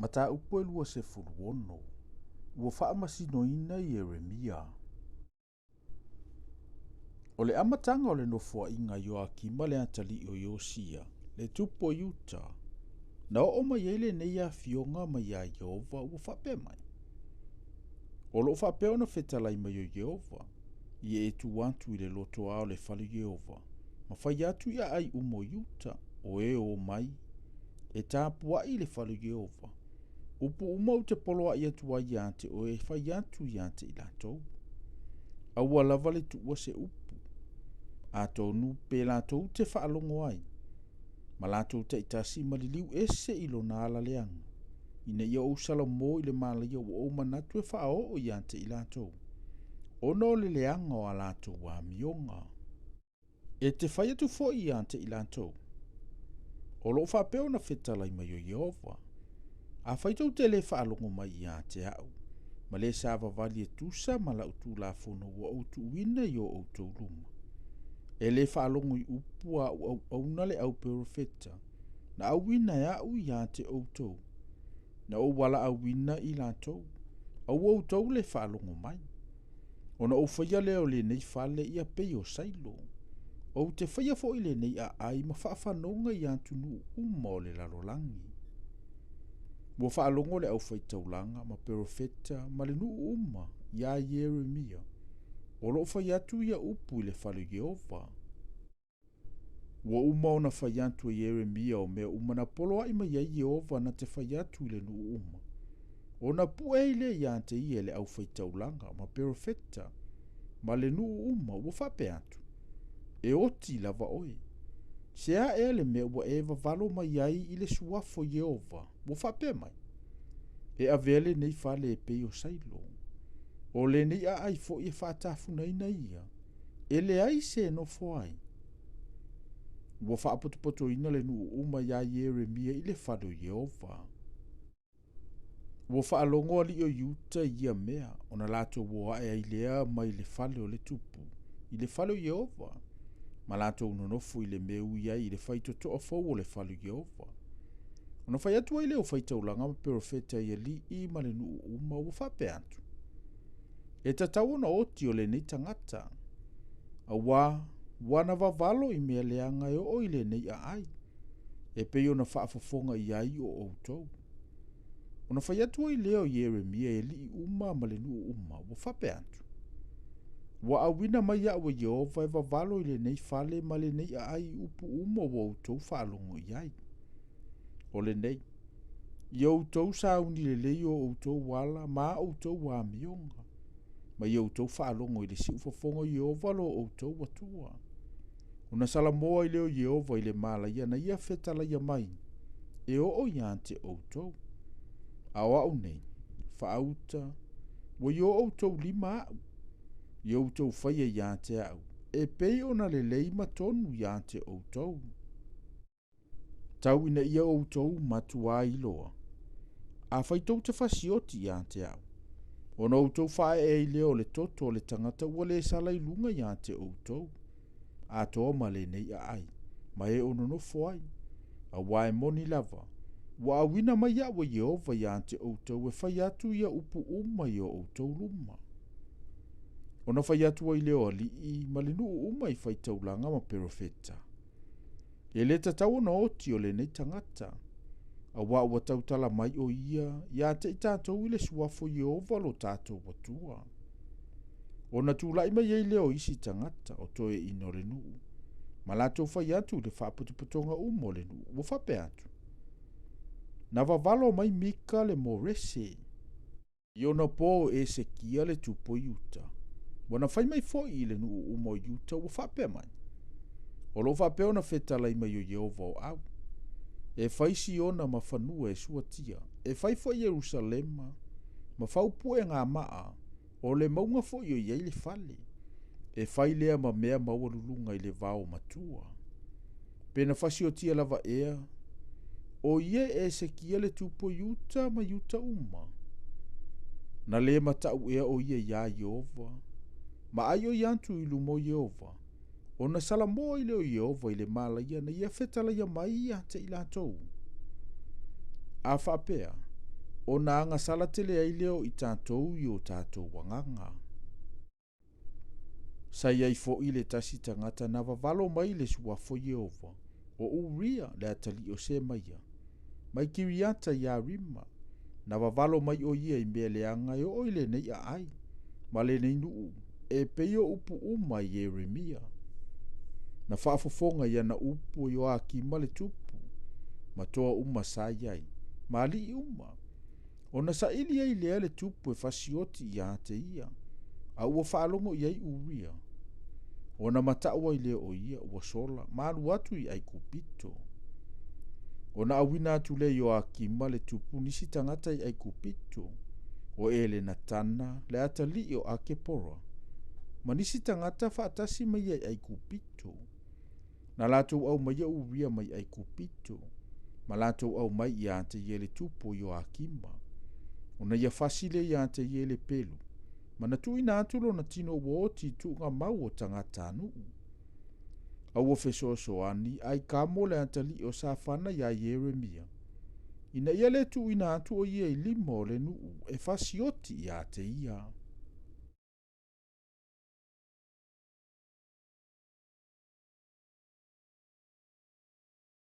Mataupu e 26, ua faamasinoina Ieremia. O le amataga o le nofoaiga a Ioakima le atalii o Iosia, le tupu o Iuta, na oo mai ai lenei afioga mai ia Ieova ua faapea mai, O lo o faapea ona fetalai mai o Ieova, ia e tu atu i le lotoa o le fale o Ieova, ma fai atu i aai uma o Iuta, o e o mai, e tapuai i le fale o Ieova, upu uma ou te poloai atu ai ia te oe e fai atu ia te i latou. Aua lava le tuua se upu, atonu pe latou te faalogo ai, ma latou taitasi ma liliu ese i lona ala leaga, ina ia ou salamo i le malaia ua ou manatu e faaoo ia te i latou, ona o le leaga o a latou amioga. E te fai atu foi ia te i latou, O lo o faapea ona fetalai mai o Ieova, Afai tou te lē faalogo mai ia te a'u, ma lē savavali e tusa ma la'u tulafono ua ou tuuina i o outou luma, e lē faalogo i upu a a'u auauna le au perofeta, na auina e a'u ia te outou, na ou valaauina i latou, aua outou le faalogo mai. Ona ou faia lea o lenei fale ia pei o Sailo. Ou te faia foi lenei aai ma faafanoga i atunuu uma o le lalolagi. Ua faalogo le aufaitaulaga ma perofeta ma le nuu uma iā Ieremia, o lo o fai atu ia upu i le fale o Ieova. Ua uma ona fai atu e Ieremia o mea uma na poloai mai ai Ieova na te fai atu i le nuu uma. Ona pue ai lea ia te ia e le aufaitaulaga ma perofeta ma le nuu uma ua faapea atu, E oti lava oe. Se a ea le mea ua e vavalo mai ai i le suafa o Ieova, ua faapea mai, E avea lenei fale e pei o Sailo. O lenei aai foi e faatafunaina ia, e leai se e nofo ai. Ua faapotopotoina le nuu uma iā Ieremia i le fale o Ieova. Ua faalogo alii o Iuta i ia mea, ona latou o ae ai lea mai le fale o le tupu, i le fale o Ieova, ma latou nonofo i le mea ui ai i le faitotoa fou o le fale o Ieova. Ona fai atu ai lea o faitaulaga ma perofeta i alii ma le nuu uma, ua faapea atu, E tatau ona oti o lenei tagata, auā ua na vavalo i mea leaga e oo i lenei aai, e pei ona faafofoga i ai o outou. Ona fai atu ai lea o Ieremia i alii uma ma le nuu uma, ua faapea atu, Ua auina mai aʻu e Ieova e vavalo i lenei fale ma lenei aai i upu uma ua outou faalogo i ai. O lenei, ia outou sauni lelei o outou ala ma a outou amioga, ma ia outou faalogo i le siufofoga o Ieova lo outou Atua. Ona salamo ai lea o Ieova i le malaia na ia fetalaia mai, e oo ia te outou. A o a'u nei, faauta, ua i o outou lima a'u, ia outou faia ia te a'u, e pei ona lelei ma tonu ia te outou. Tau ina ia outou matuā iloa, afai tou te fasioti ia te a'u, ona outou faaee ai lea o le toto o le tagata ua le sala i luga ia te outou, atoa ma lenei aai, ma e o nonofo ai, auā e moni lava, ua auina mai aʻu e Ieova ia te outou e fai atu ia upu uma i o outou luma. Ona fai atu ai lea o alii ma le nuu uma i faitaulaga ma perofeta. E le tatau ona oti o lenei tagata, auā ua tautala mai o ia ia te i tatou i le suafa o Ieova lo tatou Atua. Ona tulai mai ai lea o isi tagata o toeaiina o le nuu, ma latou fai atu i le faapotopotoga uma o le nuu, ua faapea atu, Na vavalo mai Mika le Morese, I ona po o Esekia le tupu o Iuta, ua na fai mai foi i le nuu uma o Iuta ua faapea mai, O lo o faapea ona fetalai mai o Ieova o au, e fai Siona ma fanua e suatia, e fai foi Ierusalema ma faupue gamaa, O le mauga foi o i ai le fale, e fai lea ma mea maualuluga i le vao matua. Pe na fasiotia lava ea, o ia e Esekia le tupu o Iuta ma Iuta uma. Na lē mataʻu ea o ia iā Ieova, ma ai o ia atu i luma o Ieova, ona salamo ai lea o Ieova i le malaia na ia fetalaia mai ia te i latou. A faapea, Ona agasala tele ai lea o i tatou i o tatou agaga. Sa i ai foʻi le tasi tagata na vavalo mai le suafa o Ieova, o Uria le atalii o Semaia, mai Kiriata Iarima, na vavalo mai ʻo ia i mea leaga e oo i lenei aai ma lenei nuu e pei o upu uma a Ieremia. Na faafofoga i ana upu o Ioakima le tupu, ma toa uma sa i ai, ma alii uma, ona saili ai lea le tupu e fasioti ia te ia, a ua faalogo i ai Uria. Ona matau ai lea o ia ua sola ma alu atu i Aikupito. Ona auina atu lea e Ioakima le tupu nisi tagata i Aikupito, o Elenatana le atalii o Akepora, ma nisi tagata faatasi ma ia i Aikupito. Na latou aumaia Uria mai Aikupito, ma latou aumai ia te ia le tupu o Ioakima. Ona ia fasi lea ia te ia i le pelu, ma na tuuina atu lona tino ua oti i tuugamau o tagatanuu. A ua fesoasoani Aikamo le atalii o Safana iā Ieremia, ina ia le tuuina atu o ia i lima o le nuu e fasioti ia te ia.